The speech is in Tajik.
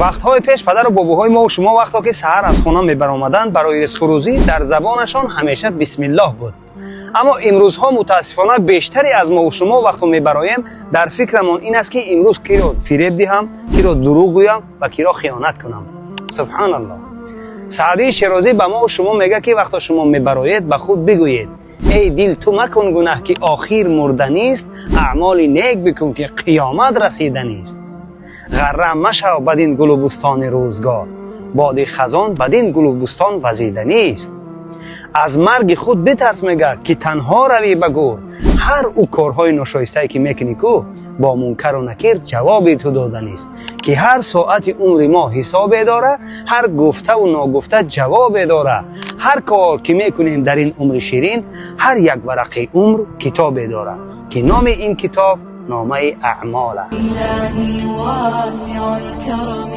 Вақтҳои пеш падару бобоҳои мо шумо, вақто ки саҳар аз хона мебаромаданд барои ризқу рӯзӣ, дар забонашон ҳамеша бисмиллоҳ буд. Аммо имрӯзҳо, мутаассифона, бештаре аз мову шумо вақто мебароем, дар фикрамон ин аст, ки имрӯз киро фиреб диҳам, киро дурӯғ гӯям ва киро хиёнат кунам. Субҳаналлоҳ. Саъдии Шерозӣ ба мову шумо мегӯяд, ки вақто шумо мебароед, ба худ бигӯед: «Эй дил, ту макун гунаҳ, ки охир мурданист, аъмоли нек бикун, ки қиёмат расиданист. Ғарра машав бадин гулу бӯстони рӯзгор, боди хазон бадин гулу бӯстон вазиданист. Аз марги худ битарс», мега, «ки танҳо равӣ ба гӯр. Ҳар ӯ корҳои ношоистае, ки мекунӣ ку, бо Мункару Накир ҷавоби ту доданист, ки ҳар соати умри мо ҳисобе дора, ҳар гуфтаву ногуфта ҷавобе дора. Ҳар кор, ки мекунем дар ин умри ширин, ҳар як варақи умр китобе дора, ки номи ин китоб номаи аъмол аст». إلهي واسع الكرم.